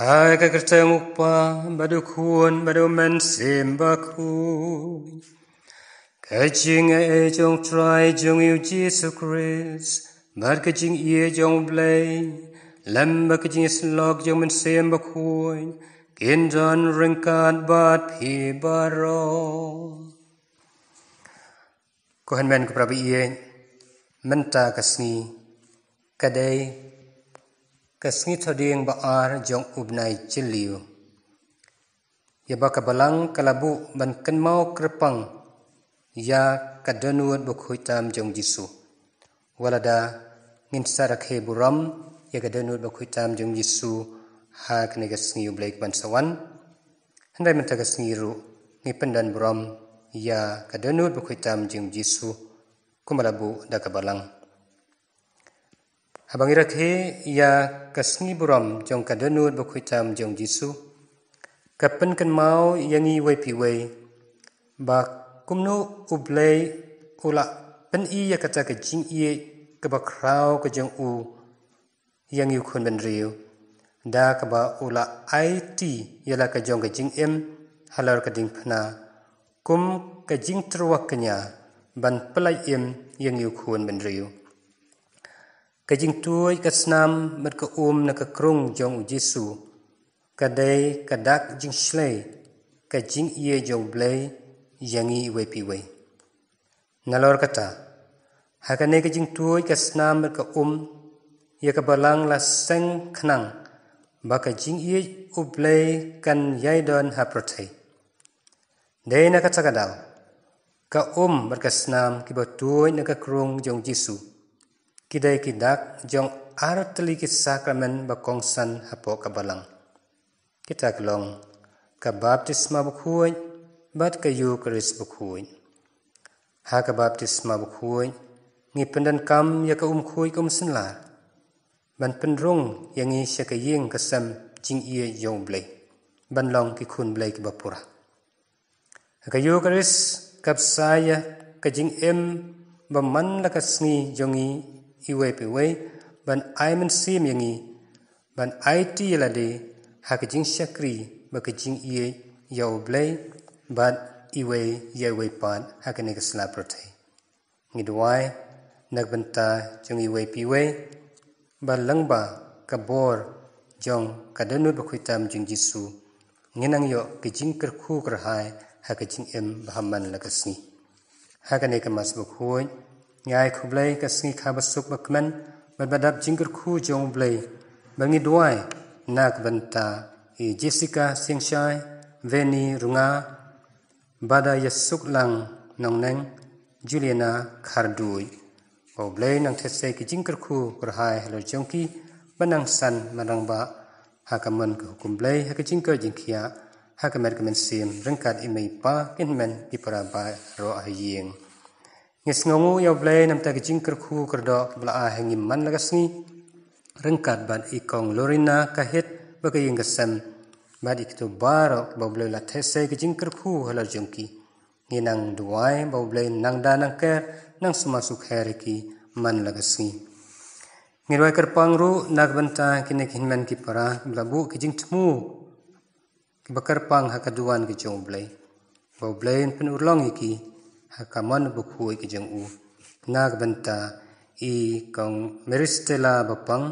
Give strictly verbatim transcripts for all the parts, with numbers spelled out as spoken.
Ha ka kyrteng u Kpa bad u Khun bad u Mynsiem Bakhuid. Ka jingaiei jong u Trai jong ngi u Jisu Khrist bad ka jingïeit jong u Blei lem bad ka jingïasyllok jong u Mynsiem Bakhuid kin don ryngkat bad phi baroh. Ko hynmen ko para baieit, mynta ka sngi ka dei ka sngi Thohdieng ba ar jong u bnai Jylliew. Ïa ba ka Balang ka la buh ban kynmaw kyrpang ïa ka dohnud bakhuid tam jong u Jisu. Wat lada ngin sa rakhe burom ïa ka dohnud bakhuid tam jong u Jisu ha kane ka sngi U Blei ka ban sa wan, hynrei mynta ka sngi ruh ngi pyndon burom ïa ka dohnud bakhuid tam jong u Jisu kumba la buh da ka Balang. Haba ngi rakhe ïa ka sngi burom jong ka dohnud bakhuid tam jong u Jisu, ka pynkynmaw ïa ngi iwei pa iwei ba kumno U Blei u la pyni ïa kata ka jingïeit kaba khraw ka jong u ïa ngi u khun bynriew, da kaba u la aiti ïa la ka jong ka jingim halor ka diengphna kum ka jingtyrwa kñia ban pyllait im ïa ngi u khun bynriew. Ka jingtuid ka snam bad ka um na ka krung jong u Jisu ka dei ka dak jingshlei ka jingïeit jong U Blei ïa ngi iwei pa iwei. Nalor kata, ha kane ka jingtuid ka snam bad ka um, ïa ka Balang la seng khnang ba ka jingïeit U Blei kan ïai don ha pyrthei. Dei na kata ka daw, ka um bad ka snam kiba tuid na ka krung jong u Jisu ki dei ki dak jong artylli ki sakramen ba kongsan hapoh ka Balang. Kita ki long ka baptisma bakhuid bad ka Eukharist bakhuid. Ha ka baptisma bakhuid ngi pyndonkam ïa ka um khuid ka um synlar ban pynrung ïa ngi sha ka ïing ka sem jingïeit jong U Blei ban long ki khun Blei kiba pura. Ha ka Eukharist ka bsa ïa ka jingim ba man la ka sngi jong ngi iwei pa iwei ban ai mynsiem ïa ngi ban aiti ïa lade ha ka jingshakri bad ka jingïeit ïa U Blei bad iwei ïa iwei pat ha kane ka sla pyrthei. Ngi duwai na ka bynta jong iwei pa iwei ba lyngba ka bor jong ka dohnud bakhuid tam jong u Jisu ngin nang ïoh ka jingkyrkhu kyrhai ha ka jingim ba ha man la ka sngi. Ha kane ka Mass bakhuid ngi ai khublei ka sngi kha ba suk ba kmen bad ba dap jingkyrkhu jong U Blei. Ba ngi duwai na ka bynta i Jessica Singshai, Veni Runga, Bada Ïasuklang Nongneng, Juliana Kharduid. Ba U Blei nang theh sei ka jingkyrkhu kyrhai halor jong ki ba nang san man rangbah ha ka mon ka hukum Blei ha ka jingkoit jingkhiah ha ka met ka mynsiem ryngkat i mei i pa ki hynmen ki para baroh ha ïing. Ngi sngewnguh ïa U Blei namar ka jingkyrkhu kyrdoh ba la ai ha ngi man la ka sngi ryngkat bad i Kong Lorina Kahit bad ka ïing ka sem bad ïa kito baroh ba U Blei la theh sei ka jingkyrkhu halor jong ki. Ngi nang duwai ba U Blei nang da nang ker nang sumar sukher ïa ki man la ka sngi. Ngi duwai kyrpang ruh na ka bynta kine ki hynmen ki para ba la buh ki jingthmu kiba kyrpang ha ka duwan ka jong U Blei. Ba U Blei un pynurlong ïa ki ha ka mon bakhuid ka jong u. Na ka bynta i Kong Meristela Bapang,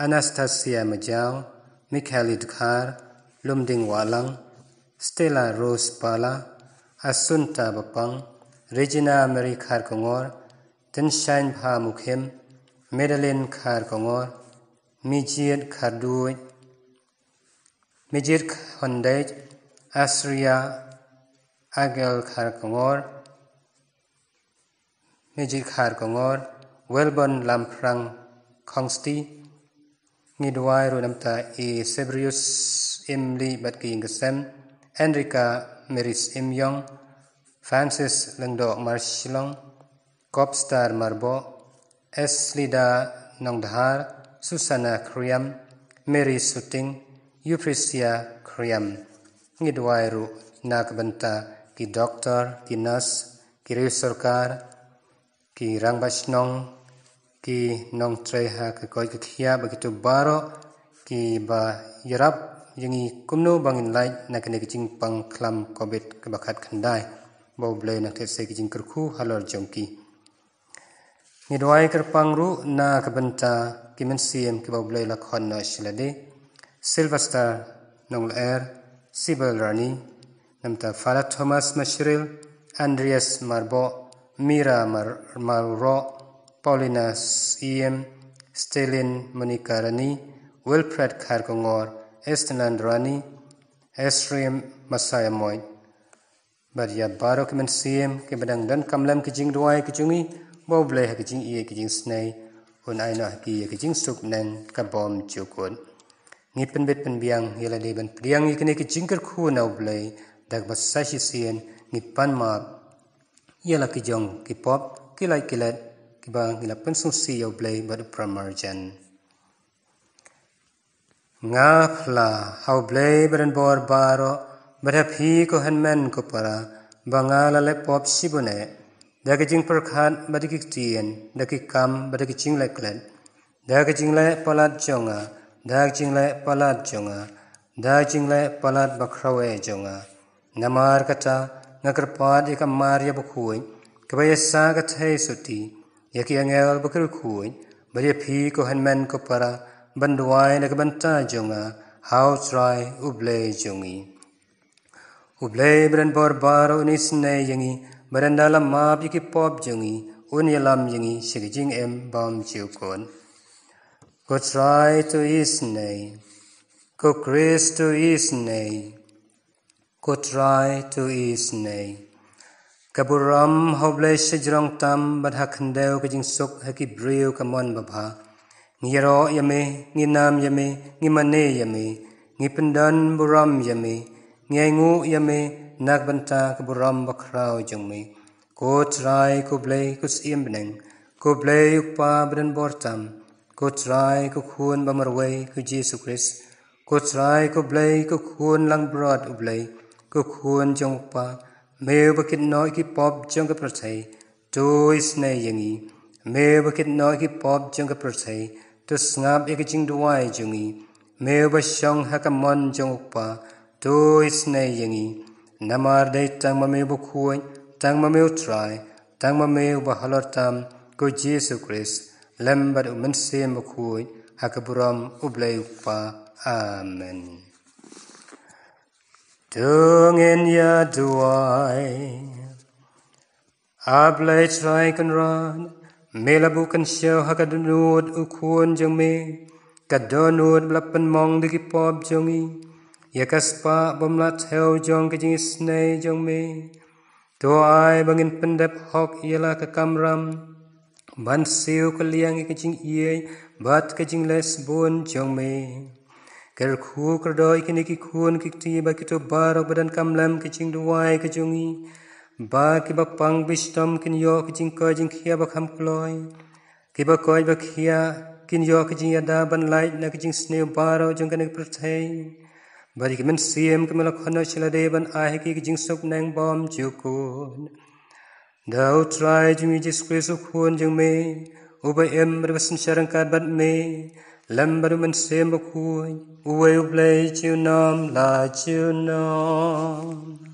Anastasia Majau, Michael Dkhar, Lumding Wahlang, Stella Rose Pala, Asunta Bapang, Regina Mary Kharkongor, Tenshain Bha Mukhim, Madeline Kharkongor, Mijit Kharduid, Mijit Khondej, Asria Agel Kharkongor, Mijit Kharkongor, Welbon Lamphrang Khongsti. Ngi duwai ruh namar i Sebrius Imli bad ka ïing ka sem, Enrica Maris Imyong, Francis Lengdok Marshilong, Copstar Marbo, Eslida Nongdhar, Susana Khriam, Mary Suting, Euphrasia Khriam. Ngi duwai ruh na ka bynta ki doktor, ki nurse, ki riew sorkar, ki rangbah shnong, ki nongtrei ha ka koit ka khiah bad kito baroh Ba ïarap ïa ngi kumno ba ngin lait na kane ka jingpang khlam covid kaba khat khyndai, ba U Blei nang thied sa ki jingkyrkhu halor jong ki. Ngi duwai kyrpang ruh na ka bynta ki mynsiem kiba U Blei la khot noh sha lade: Sylvester Nonglyer, Sibel Rani, namta Father Thomas Mashiril, Andreas Marboh, Mira Mar- Marroh, Paulina Siem, Stelin Monica Rani, Wilfred Kharkongor, Estenan Rani, Esrim Masaya Moit. Bad ïa baroh ki mynsiem kiba dang don kam lem ki jingduwai ki jong ngi, ba U Blei ha ki jingïeit ki jingsnei un ai noh ha ki ïa ki jingsuk neng ka bym jukut. Ngi pynbit pynbiang ïa lade ban pdiang ïa kine ki jingkyrkhu na U Blei da kaba sa shisien ngi pan map ïa la ki jong ki pop, ki lait ki let kiba ngi la pynsngewsih ïa U Blei bad u para marjan. Nga phla ha U Blei ba don bor baroh, bad ha phi ko hynmen ko para, ba nga la leh pop shibun eh, da ki jingpyrkhat bad da ki ktien, da ki kam bad da ki jingleh klet, da ki jingleh palat jong nga, da ki jingleh palat jong nga, da ki jingleh palat bakhraw eh jong nga. Namar kata nga kyrpad ïa ka Maria bakhuid, kaba ïa sa ka thei suti, ïa ki angel ba ki riewkhuid, bad ïa phi ko hynmen ko para, ban duwai na ka bynta jong nga ha U Trai U Blei jong ngi. U Blei ba don bor baroh un isynei ïa ngi, bad ynda la map ïa ki pop jong ngi, un ïalam ïa ngi sha ka jingim bym jukut. Ko Trai to isynei. Ko Khrist to isynei. Ko Trai to isynei. Ka burom ha U Blei shajrong tam, bad ha khyndew ka jingsuk ha ki briew ka mon babha. Ngi ïaroh ïa me, ngi nam ïa me, ngi mane ïa me, ngi pyndon burom ïa me, ngi ainguh ïa me na ka bynta ka burom bakhraw jong me. Ko Trai ko Blei ko Syiem bneng, ko Blei U Kpa ba don bor tam, ko Trai ko Khun ba marwei ko Jisu Khrist, ko Trai ko Blei ko Khun langbrot U Blei, ko Khun jong U Kpa, me uba kit noh ïa ki pop jong ka pyrthei, to isynei ïa ngi. Me uba kit noh ïa ki pop jong ka pyrthei, to sngap ïa ka jingduwai jong ngi. Me uba shong ha ka mon jong U Kpa, to isynei ïa ngi. Namar dei tang ma me uba khuid, tang ma me U Trai, tang ma me uba halor tam, ko Jisu Khrist, lem bad U Mynsiem Bakhuid, ha ka burom U Blei U Kpa. Amen. To ngin ïa duwai. A Blei Trai Kynrad, me la buh kynshew ha ka dohnud U Khun jong me, ka dohnud ba la pynmong da ki pop jong ngi, ïa ka spah bym lah thew jong ka jingisynei jong me. To ai ba ngin pyndep hok ïa la ka kamram, ban siew kylliang ïa ka jingïeit bad ka jingleh sbun jong me. Kyrkhu kyrdoh ïa kine ki khun ki kti bad kito baroh ba don kam lem ki jingduwai ki jong ngi, ba kiba pang ba shitom kin ïoh ka jingkoit jingkhiah ba kham kloi, kiba koit ba khiah kin ïoh ka jingïada ban lait na ka jingsniew baroh jong kane ka pyrthei. Bad ïa ki mynsiem kiba me la khot noh sha lade ban ai ha ki ka jingsuk neng bym jukut. Da U Trai jong ngi Jisu Khrist U Khun jong me, uba im bad uba synshar ryngkat bad me, lem bad U Mynsiem Bakhuid, uwei U Blei junom la junom.